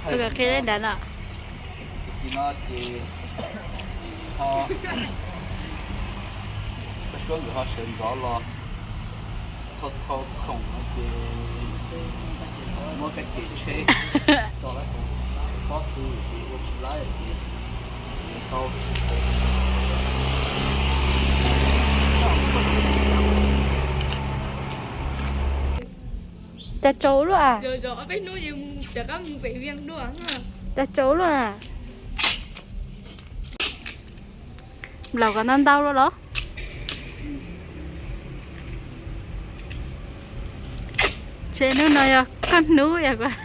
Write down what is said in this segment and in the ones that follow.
Ua kom qhia li ntawd no. Tus no ces ho, koj suab nkawd ho sawv ntxov los, thau thau khoom no ces muab kab ces tsheb tso lawm, pob tw ces ua tsis laib ces tau. Cas tsaus luaj a? Cas tsaus luaj a? Nplaum kom ntau ntau luaj los? Ces hnub no yog koj hnub yog koj.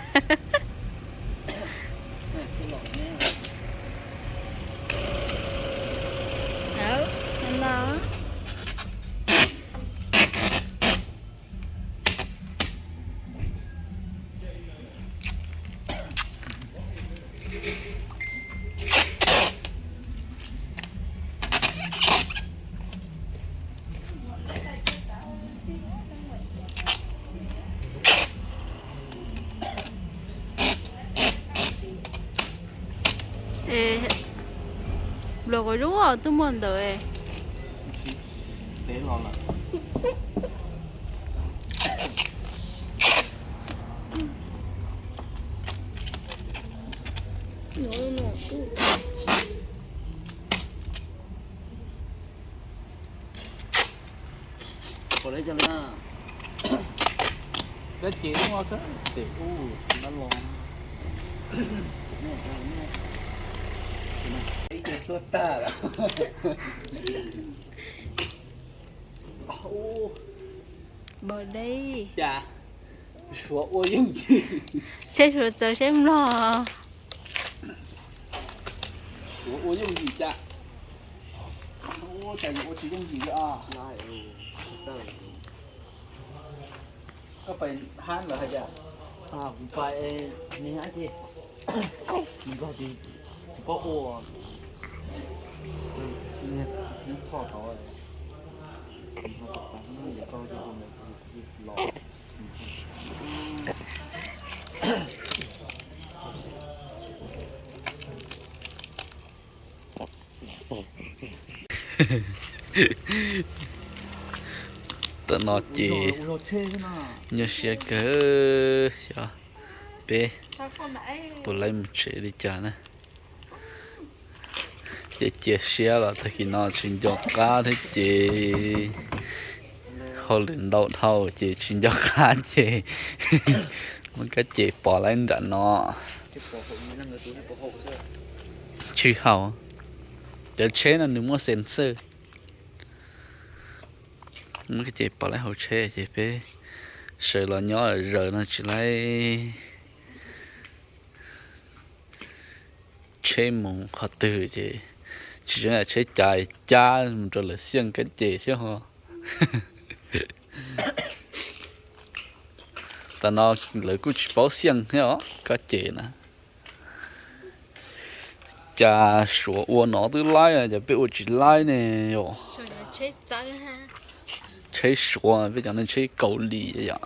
Nplaum kom zoo twb muaj ntawd. Kab ces ub, ces ub, dab los. Ib ce tuag tag lawm. Npau deb. Cas Suav ua yooj yim. Tsheb Suav txawv tsheb Nplog. Suav ua yooj yim cas. Ua cas yus ua tsis yooj yim li os. Koj pais hab lawm hais tias, kuv pais, nws hab ces nws nrog tis, tis koj ua, nws thoj tod, nws ho kom tas no ces koj ua los. Tam no ces nyuaj siab kawg, xyov peb puas laib mus tsev li cas na. Ces cia siab los tag kis no tsis nco qab thiab ces hauj lwm ntau dhau ces tsis nco qab ces muab kab ces pov laib nram no. Tshwj hau, cov tsheb no nws muaj sensor. Muab kab ces pov laib hauv tsheb ces peb sawv los nyob zaws no tsis laib tsheb mus qhov twg ces tsis zoo yam tsheb cav cab mus rau lawv xiaj kab ces thiab ho. Tam no lawv kuj tsis paub xiaj thiab os, kab ces na. Cas Suav ua no twb laib, cas peb ua tsis laib ne yom? Tsheb Suav, peb cov no tsheb Kaus Lim yom.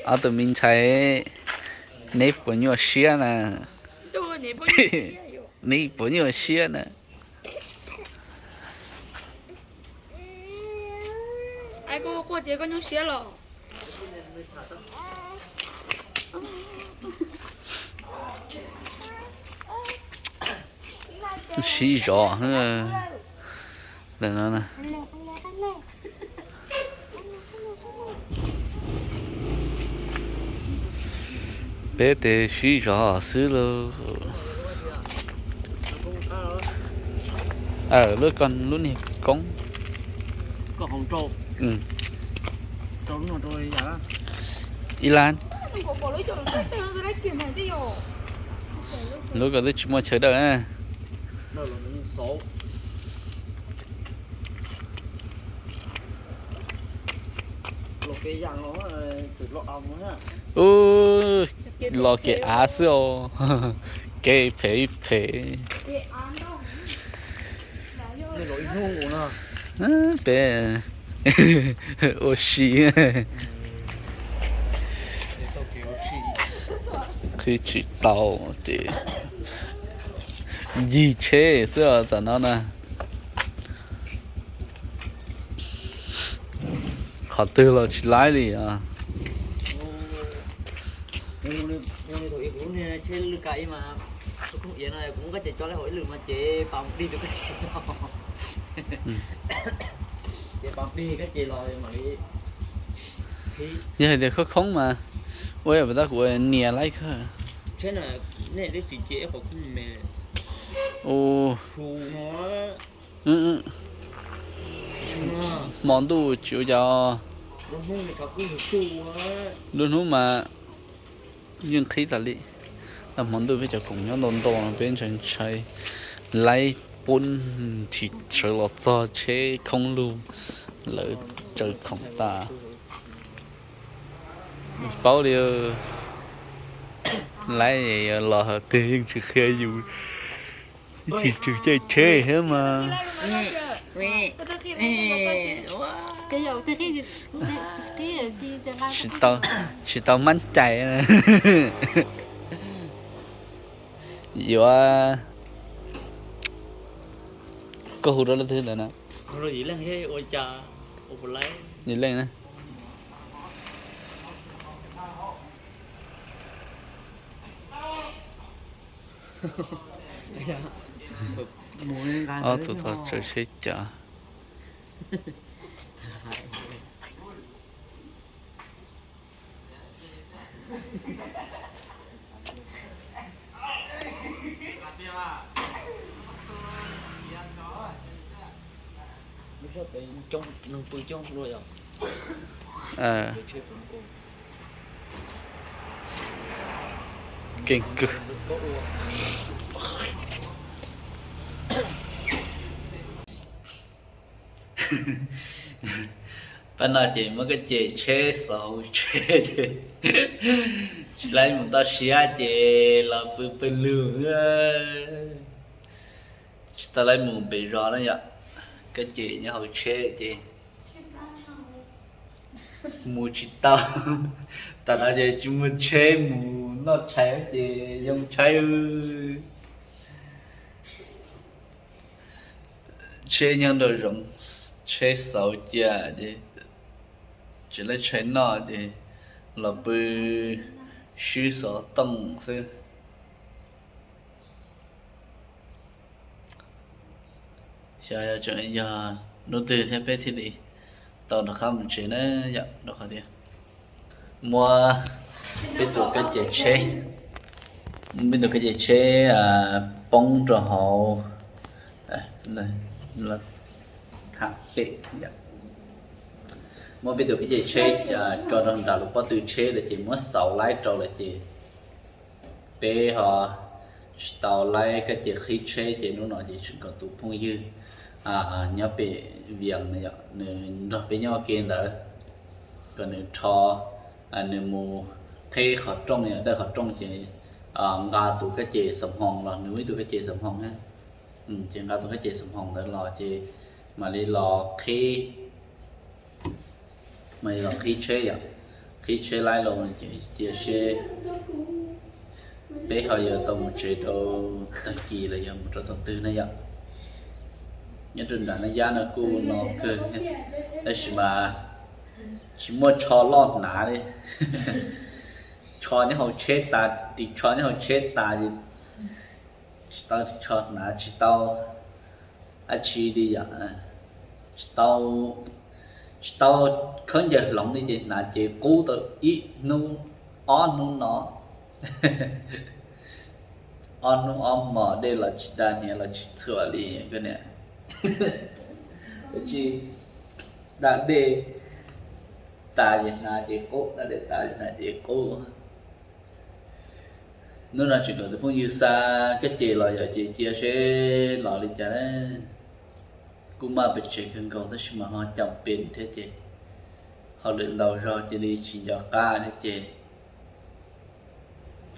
Ob tug me ntxhais, neb puas nyuaj siab na? Neb puas nyuaj siab na? Sib zov ntawm no. Peb tes sib zov xwb lauj. Lub ko lub niag koob. Ib lab. Lub ko twb tsis muaj chaw dawj na. Ub, Los kev av xwb os, kev phem phem. Peb ua si, qhib tsis tau ces ncig tsheb xwb os tam no na. Qhov twg los tsis laib li os. Yog hais tias khoob khoob mas ua yam pas tab kuv nias laib kawg. Hmo ntuj tsis ua cas, lub hnub mas yeej qhib tas li. Tag hmo ntuj peb cov khoom nyob ntau ntau no peb ntshai ntshai laib pub nthi sawv los txog tsheb khoob lug lawv tsaws khoom tas. Paub li, laib los twg yeej tsis qhia yus, tsis tsum caij tsheb thiab mas. Tsis tau mab cais. Yuav, koj hu rau leej twg ntawd na? Yog leej na. Ob tug txog tsaws tsheb cav. Keej kwm. Pab no ces muab koj ceg tsheb xauv tsheb ces tsis laib mus toj siab ces los pw pawg lug. Tsis tau laib mus pem zos na yom. Koj ceg nyob hauv tsheb ces mus tsis tau. Tam no ces tsis muaj tsheb mus noj tshais ces yoo tshaib. Tsheb nyob nraum zoov, tsheb xauv cia ces tsis laib tshais noj ces los pw swb xov tooj xwb. Xyov yog hnub twg thiab peb thiaj li tau rov qab mus tsev na yom, rau qhov tias muab peb tus kab ces tsheb, muab peb tus kab ces tsheb poob rau hauv, tham pem, muab peb tus kab ces tsheb tso rau nram lub pob tw tsheb lawm ces muab xauv laib rau lawm ces peb ho tsis tau laib kab ces qhib tsheb ces hnub no ces tseem kom tus phooj ywg nyob pem Vias na yom, nws nrog peb nyob ua ke ntawd, kom nws rho, nws mus qhib qhov rooj, yog dawj qhov rooj ces nqa tus kab ces xam hoo los, nws muaj ib tug kab ces xam hoo na, ces nqa tus kab ces xam hoo ntawd los ces mam li los qhib, mam li los qhib tsheb yom, qhib tsheb laib los ces cia seb peb ho yuav tau mus tsev rau tag kis los yog mus rau thaum twg na yom. Nyob rau nram Naj Yab no kuj no kawg thiab, tab sis mas tsis muaj tsho loj hnav li. Tsho nyob hauv tsheb tas, ris tsho nyob hauv tsheb tas, tsis tau ris tsho hnav, tsis tau dab tsi li yom, tsis tau, tsis tau khaub ncaws hloov li ces hnav ces qub tau ib hnub ob hnub no. Ob hnub ob hmos dej los tsis da, hniav los tsis txhuam li koj niam. Tab sis da dej tas ces hnav ces qub, da dej tas ces hnav ces qub. Hnub no tseem kom tus phooj ywg xa kab ces los yom, ces cia seb los li cas na. Kuj maj pes tsawg kawg nkaus tab sis mas ho cam pes thiab ces hauj lwm ntau zog cia li tsis nco qab thiab ces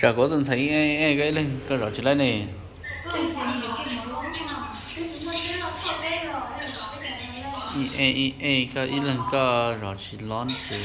Tsam kuv tus ntxhais ib e ib e koj ib leeg koj zov tsis laib ne. Ib e ib e koj ib leeg koj zov tsis lob ces.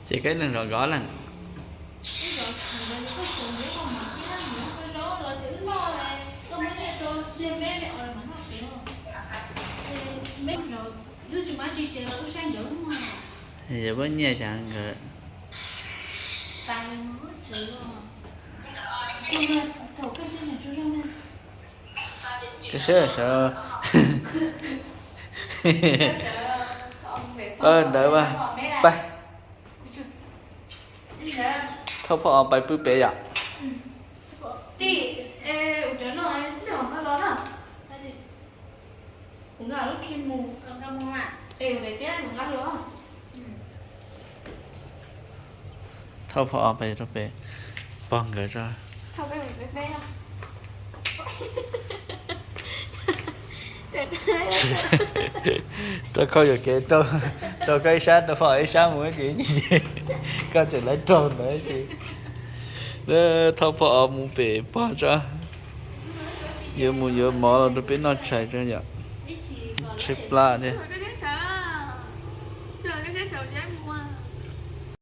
Ces koj ib leeg zov nkawd leej. Yuav muab nyiaj cas nkawd. Koj sawv sawv ntawd pab. Thauj phoj os pais pw pem yom. Thauj phoj os pais rau pem pog nkawd tso. Rau khau yuam kev, rau koj ib sab rau phoj ib sab mus ces koj tseem lawv raug ntawd ces. Thauj phoj os mus pem pog tso. Yuav mus yuav mov los rau peb noj tshais tso yom. Tshaib plab thiab.